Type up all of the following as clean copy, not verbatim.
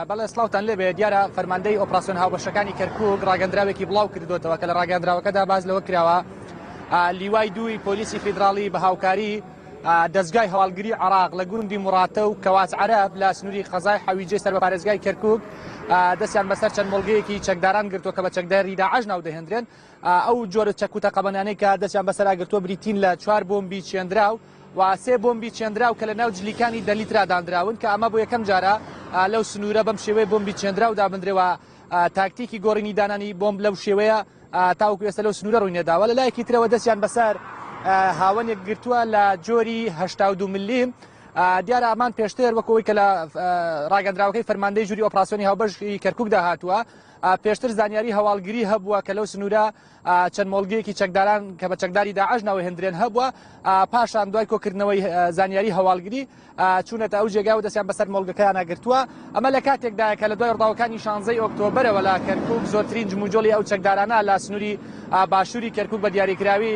بەڵێ سڵاوتان لێبێ دیارە فەرماندەی ئۆپراسیۆن هاوبەشەکانی کەرکک ڕاگەندراوێکی بڵاو کردوێتەوە کە لە ڕاگەندراوەکەدا باز لەوە کراوە لیوای دووی پۆلیسی فیدراڵی بە هاوکاری دەستگای هەواڵگری عراق لە گوندی مڕاتە و کەواچ عەرب لە سنووری قەزای حەویجەی سەر بە پارێزگای کەرکک دەستیان بەسەر چەند مۆڵگەیەکی چەکداران گرتووە کە بە چەکداری داعش ناودەهێندرێن ئەو جۆرە چەک و تەقەمەنانەی کە دەستیان بەسەرا گرتووە بریتین لە چوار بۆمبی چێندراو و سێ بۆمبی چێندراو کە لە ناو جلیکانی دە لیترا داندراون کە ئەمە بۆ یەکەم جارە لەو سنوورە بەم شێوەیە بۆمبی چێندراو دابندرێ و تاکتیکی گۆڕینی دانانی بۆمب لەو شێوەیە تاوەکو ئێستا لەو سنوورە ڕووی نەداوە. لە لایەکی ترەوە دەستیان بەسەر هاوەنێک گرتووە لە جۆری 82 ملیم دیارە ئەمان پێشتر وەکو ئەوەی کە لە ڕاگەندراوەکەی فەرماندەی ژووری ئۆپراسیۆنی هاوبەشی کەرکووکدا هاتووە پێشتر زانیاری هەواڵگری هەبووە کە لەو سنوورە چەند مۆڵگەیەکی چەکداران کە بە چەکداری داعش ناوهێندرێن هەبووە پاشان دوای کۆکردنەوەی زانیاری هەواڵگری چوونەتە ئەو جێگا و دەستیان بەسەر مۆڵگەکەیانە گرتووە ئەمە لە کاتێکدایە کە لە دوای ڕووداوەکانی شانزەی ئۆکتۆبەرەوە لە کەرکوک زۆرترین جموجۆڵی ئەو چەکدارانە لە سنووری باشووری کەرکوک بە دیاریکراوی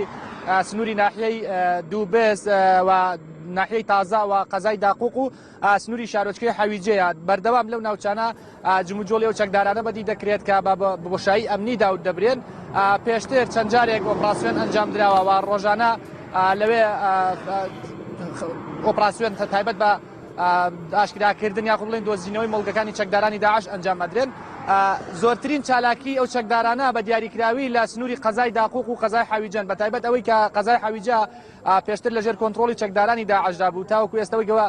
سنووری ناحیەی دووبز و ناحیەی تازە و قەزای داقوق و سنووری شارۆچکەی حەویجەیە بەردەوام لەو ناوچانە جموجۆڵی ئەو چەکدارانە بەدی دەکرێت کە بە بۆشایی ئەمنی داود دەبرێن پێشتر چەند جارێک ئۆپراسیۆن ئەنجام دراوە و ڕۆژانە لەوێ ئۆپراسیۆن تایبەت بە ئاشکراکردن یاخود بڵێن دۆزینەوەی مۆڵگەکانی چەکدارانی داعش ئەنجام ئەدرێن زۆرترین چالاکی ئەو چەکدارانە بە دیاریکراوی لە سنووری قەزای داقوق و قەزای حەویجەن بە تایبەت ئەوەی کە قەزای حەویجە پێشتر لەژێر کۆنترۆڵی چەکدارانی داعشدا بوو تاوەکو ئێستا وەکەوە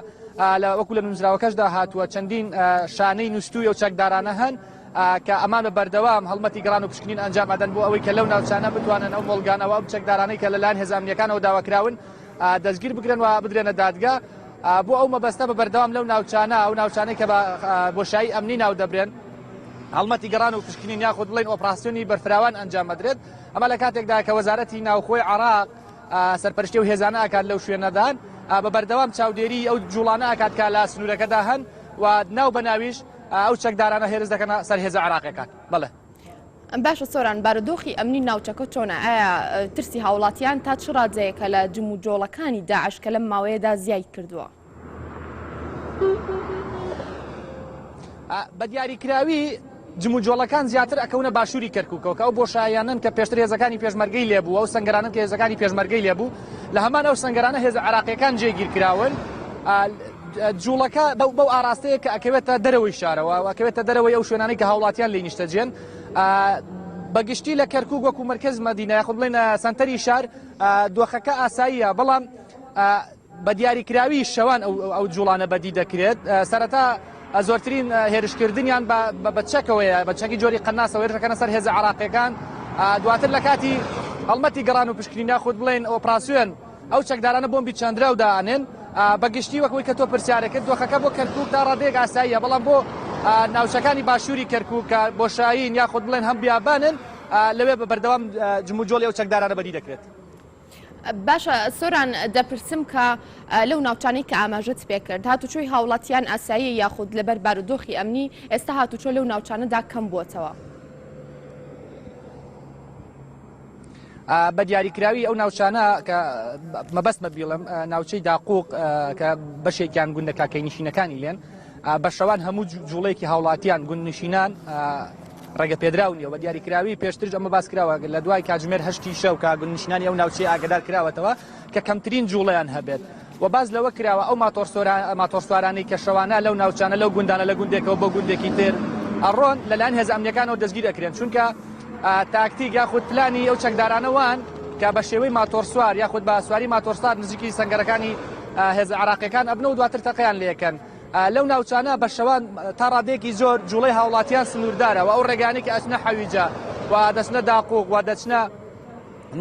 لە وەکو لە نووسراوەکەشدا هاتووە چەندین شانەی نووسوی ئەو چەکدارانە هەن کە ئەمان بە بەردەوام هەڵمەتی گەڕان و پشکنین ئەنجام ئەدەن بۆ ئەوەی کە لەو ناوچانە بتوانن ئەو مۆڵگانەوە ئەو چەکدارانەی کە لەلایەن هێزە ئەمنیەکانەوە داواکراون دەستگیر بکرێن و بدرێنە دادگا بۆ ئەو مەبەستە بە بەردەوام لەو ناوچانە ئەو ناوچانەی کە بە بۆشایی ئەمنی ناو دەبرێن هەڵمەتی گەڕان و پشکنین یاخود بڵێن ئۆپراسیۆنی بەرفراوان ئەنجام ئەدرێت ئەمە لە کاتێکدا کە وەزارەتی ناوخۆی عراق سەرپەرشتی ئەو هێزانە ئەکات لەو شوێنەدان بە بەردەوام چاودێری ئەو جوڵانە ئەکات کە لە سنوورەکەدا هەن و ناو بە ناویش ئەو چەکدارانە هێرش دەکەنە سەر هێزە عراقیەکان بەڵێ. باشە سۆران بارودۆخی ئەمنی ناوچەکە چۆنە ئایا ترسی هاوڵاتیان تا چ ڕادەیەکە لە جموجۆڵەکانی داعش کە لەم ماوەیەدا زیای کردووە؟ بە دیاریکراوی جموجۆڵەکان زیاتر ئەکەونە باشووری کەرکووکەوە کە ئەو بۆشاییانەن کە پێشتر هێزەکانی پێشمەرگەی لێبوو ئەو سنگەرانن کە هێزەکانی پێشمەرگەی لێبوو لە هەمان ئەو سنگەرانە هێزە عراقیەکان جێگیر کراون جوڵەکە بەو بەو ئاراستەیە کە ئەکەوێتە دەرەوەی شارەوە ئەکەوێتە دەرەوەی ئەو شوێنانەی کە هاوڵاتیان لێ نیشتەجێن بەگشتی لە کەرکوک وەکو مرکز مەدینە یاخود بڵێن سەنتەری شار دۆخەکە ئاساییە بەڵام بە دیاریکراوی شەوان ئەو جوڵانە بەدی دەکرێت، سەرەتا زۆرترین هێرشکردنیان بە چەکەوەیە، بە چەکی جۆری قەناسەوە هێرش دەکەنە سەر هێزە عێراقییەکان، دواتر لە کاتی هەڵمەتی گەڕان و پشکنین یاخود بڵێین ئۆپراسیۆن ئەو چەکدارانە بۆمبی چەندراو دائەنێن. بە گشتی وەک ئەوەی کە تۆ پرسیارت کرد دۆخەکە بۆ کەرکووک تا ڕادەیەک ئاساییە، بەڵام بۆ ناوچەکانی باشووری کەرکووک کە بۆشایین یاخود بڵێن هەم بیابانن لەوێ بە بەردەوام جموجۆڵی ئەو چەکدارانە بەدی دەکرێت. باشە سۆران دەپرسم کە لەو ناوچانەی کە ئاماژەت پێکرد هاتوچۆی هاوڵاتیان ئاساییە یاخود لەبەر بارودۆخی ئەمنی ئێستا هاتوچۆ لەو ناوچانەدا کەم بووەتەوە؟ بە دیاریکراوی ئەو ناوچانە کە مەبەستمە بیڵم ناوچەی داقوق کە بەشێکیان گوندە کاکەینشینەکانی لێن بە شەوان هەموو جوڵەیەکی هاوڵاتیان گوندنشینان ڕێگە پێدراو نییە و دیاریکراوی پێشتریش ئەمە باس کراوە لە دوای کاتژمێر هەشتی شەو کە گوندنشینانی ئەو ناوچەیە ئاگدار کراوەتەوە کە کەمترین جوڵەیان هەبێت و باس لەوە کراوە ئەو ماتۆرسوارانەی کە شەوانە لەو ناوچانە لەو گوندانە لە گوندێکەوە بۆ گوندێکی تر ئەڕۆن لەلایەن هێزە ئەمنیەکانەوە دەستگیر ئەکرێن چونکە تاکتیک یاخود پلانی ئەو چەکدارانە وان کە بە شێوەی ماتۆرسوار یاخود بە سواری ماتۆرسوار نزیکی سەنگەرەکانی هێزە عراقیەکان ئەبنەوە دواتر تەقەیان لێکەن لەو ناوچانە بە شەوان تا ڕادەیەکی زۆر جوڵەی هاوڵاتیان سنووردارە و ئەو ڕێگانەی کە ئەچنە حەویجە و دەچنە داقوق و دەچنە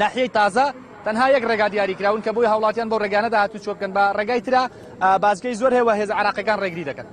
ناحیەی تازە تەنها یەک ڕێگا دیاری کراون کە بۆی هاوڵاتیان بەو ڕێگانەدا هاتوچۆ بکەن بە ڕێگای ترا بازگەی زۆر هەیە و هێزە عراقیەکان ڕێگری دەکەن.